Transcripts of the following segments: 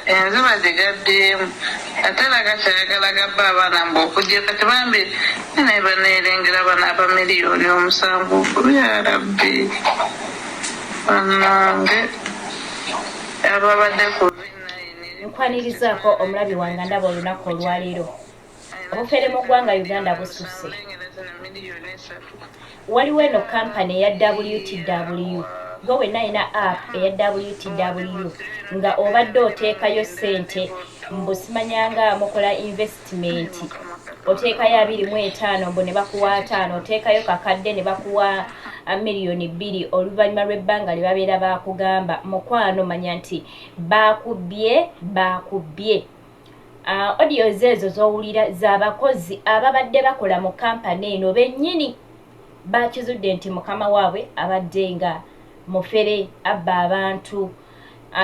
Enziba gigabbyemu ate era gakyayagala gabba abaana mbu okujja kati bambi naye baneerengera bano aba 7 million yarabbi bannange ababadde ku V9. Nkwanirizaako omulabi wange. Ndaba olunaku olwaleero obufere mu ggwanga Uganda bususse. Waliwo eno kampani eya WTW. Gwe wenna alina app eya WTW nga obadde oteekayo ssente, mbu simanyanga mukola investment, oteekayo 25 mbu ne bakuwa 50, oteekayo kakadde ne bakuwa 2 miliyoni oluvannyuma lw'ebbanga lye babeera baakugamba. Mukwano, manya nti bakubbye, bakubbye. Audios ezo z'owulira z'abakozi ababadde bakola mu kampani eno bennyini bakizudde nti mukama waabwe abadde nga mufere, abba abantu.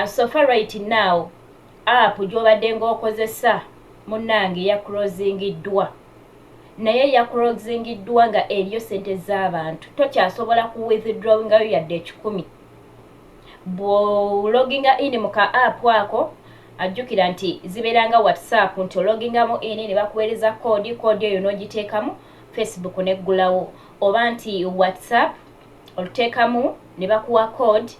So far right now app gy'obadde ng'okozesa, munnange, yaclosingiddwa, naye yaclosingiddwa nga eriyo sente z'abantu. Tokyasobola ku withdrawingayo yadde 100. Bw'ologinga in mu ka app ako, ajjukira nti zibeera nga WhatsApp, nti ologingamu in ne bakuweereza code, code eyo n'ogiteekamu, Facebook neggulawo, oba nti WhatsApp oluteekamu ne bakuwa code,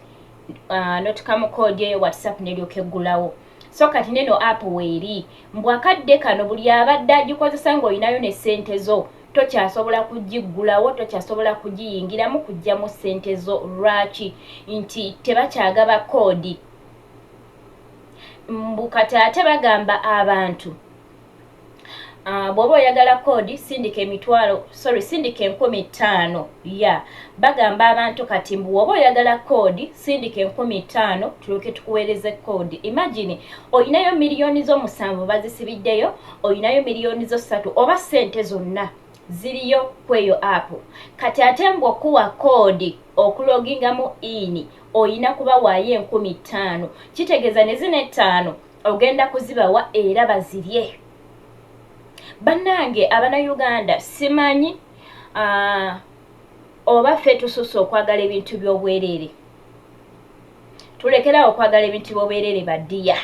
notukamu code eyo, WhatsApp neryoka eggulawo. So kati neno app weeri, mbw akadde kano buli abadde agikozesa ng'olinayo ne ssente zo, tokyasobola kugiggulawo, tokyasobola kugiyingiramu kuggyamu ssente zo. Lwaki? Nti tebakyagaba code. Mbu kati ate bagamba abantu, bw'oba oyagala code, sindika emitwalo, sorry, sindika 5000. Ya bagamba abantu kati mbu bw'oba oyagala code, sindika 5000 tulyoke tukuweereze code. Imagine olinayo miliyoni zo 7 bazisibiddeyo, olinayo miliyoni zo 3 oba ssente zonna ziriyo kweyo app. Kati ate mbu okuwa code okulogingamu in oyina kuba waayo 5000. Kitegeeza ne zino 5 ogenda kuzibawa era bazirye. Bannange Abannayuganda, simanyi oba ffe tususse okwagala ebintu by'obwereere. Tulekerawo okwagala ebintu by'obwereere, baddiya.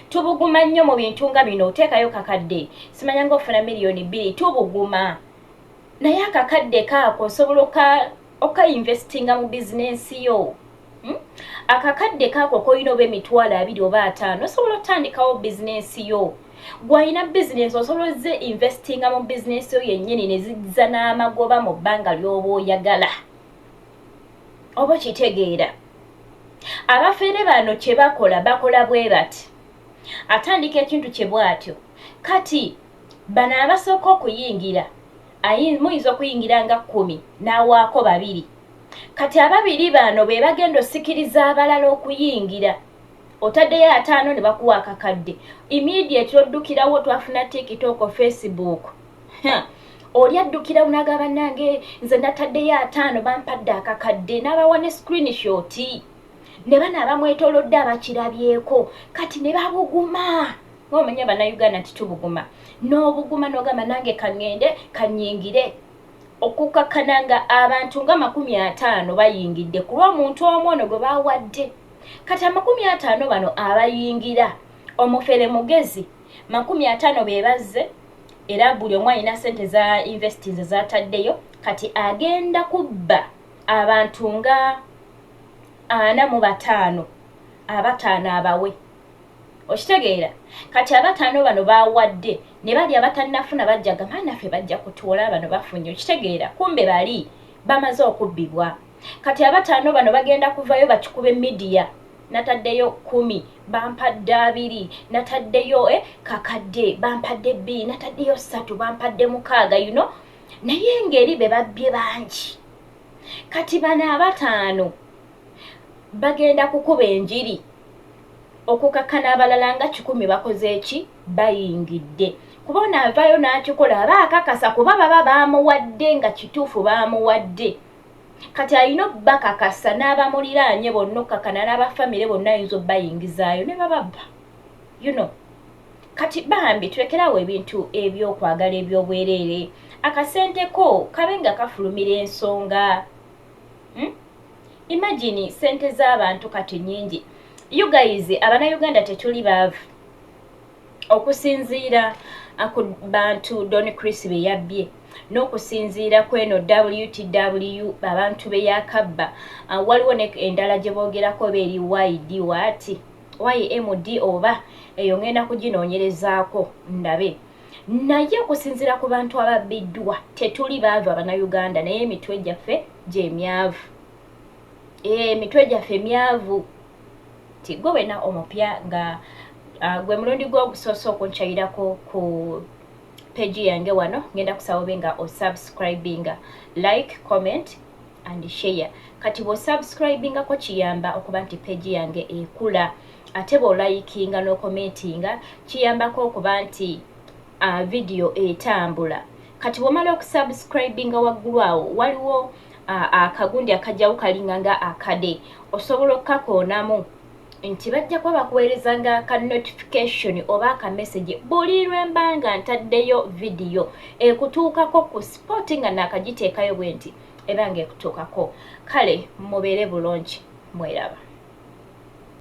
Tubuguma nnyo mu bintu nga bino. Oteekayo kakadde, simanya nga ofuna 2 miliyoni, tubuguma. Naye akakadde kaako osobola okainvestinga mu bizinensi yo, Akakadde kaako kolina oba 20,000 oba 50, osobola otandikawo bizinensi yo. Gwalina bizinensi, osobola ozze investinga mu bizinensi yo yennyini ne zizza n'amagoba mu bbanga ly'oba oyagala. Oba okitegeera? Abafeere bano kye bakola, bakola bwe bati: atandika ekintu kye bw'atyo. Kati bano abasooka okuyingira, muyinza okuyingira nga 10, n'awaako babiri. Kati ababiri bano be bagenda osikiriza abalala okuyingira. Otaddeyo 50 ne bakuwa akakadde, immediate oddukirawo. Twafuna TikTok, Facebook, oli addukirawo n'agamba, "Nange nze nataddeyo 50, bampadde akakadde," n'abawa ne screenshot, ne bano abamwetoolodde abakirabyeko kati ne babuguma. Ngaomanya Bannayuganda nti tubuguma, n'obuguma n'ogamba, "Nange kaŋŋende kanyingire." Okukakkana nga abantu nga 50 bayingidde ku lw'omuntu omu ono gwe bawadde. Kati 50 bano abayingira, omufere mugezi, 50 be bazze, era buli omu alina sente za investinze zataddeyo. Kati agenda kubba abantu nga 45, abataano abawe. Okitegeera? Kati abataano bano bawadde, ne bali abatannafuna bajja gamba, "Naffe bajja kutuwola, bano bafunye." Okitegeera? Kumbe bali bamaze okubbibwa. Kati abataano bano bagenda kuvayo bakikube media, "Nataddeyo 10, bampadde 20, nataddeyo kakadde, bampadde 2, nataddeyo 3, bampadde 6." Naye engeri be babbye bangi, kati bano abataano bagenda kukuba enjiri okukakkana abalala nga 100 bakoze eki? Bayingidde. Kuba ono avaayo n'akikola aba akakasa, kuba baba baamuwadde nga kituufu baamuwadde. Kati alina obbakakasa n'abamuliraanye bonna, okkakkana n'abafamire bonna, ayinza obbayingizaayo ne bababba. Kati bambi tulekerawo ebintu ebyokwagala ebyobwereere. Akasente ko kabe nga kafulumira ensonga, Imagine sente z'abantu kati nyingi. You guys, Abannayuganda tetuli baavu okusinziira ku bantu Don Chris be yabbye n'okusinziira ku eno WTW abantu be yakabba. Waliwo ne endala gye boogerako oba eri YD waati YMD, oba eyo ngenda kuginoonyerezaako ndabe. Naye okusinziira ku bantu ababbiddwa, tetuli baavu Abannayuganda, naye emitwe gyaffe gyemyavu, emitwe gyaffe myavu. Ti gwe wena omupya nga gwe mulundi gwo ogusoose okunkyayirako ku page yange wano, ngenda kusaba obe nga osubscribinga, like, comment and share. Kati bw'osubscribingako kiyamba okuba nti page yange ekula, ate bw'olikinga n'ocommentinga kiyambako okuba nti video etambula. Kati bw'omala okusubscribinga, waggulu awo waliwo akagundi akajjawo kalinga nga akade, osobola okukakoonamu nti bajja kuba bakuweerezanga ka notification oba aka message buli lwemba nga ntaddeyo vidiyo, ekutuukako ku spot nga naakagiteekayo bwe nti eba nga ekutuukako. Kale mubeere bulungi, mweraba.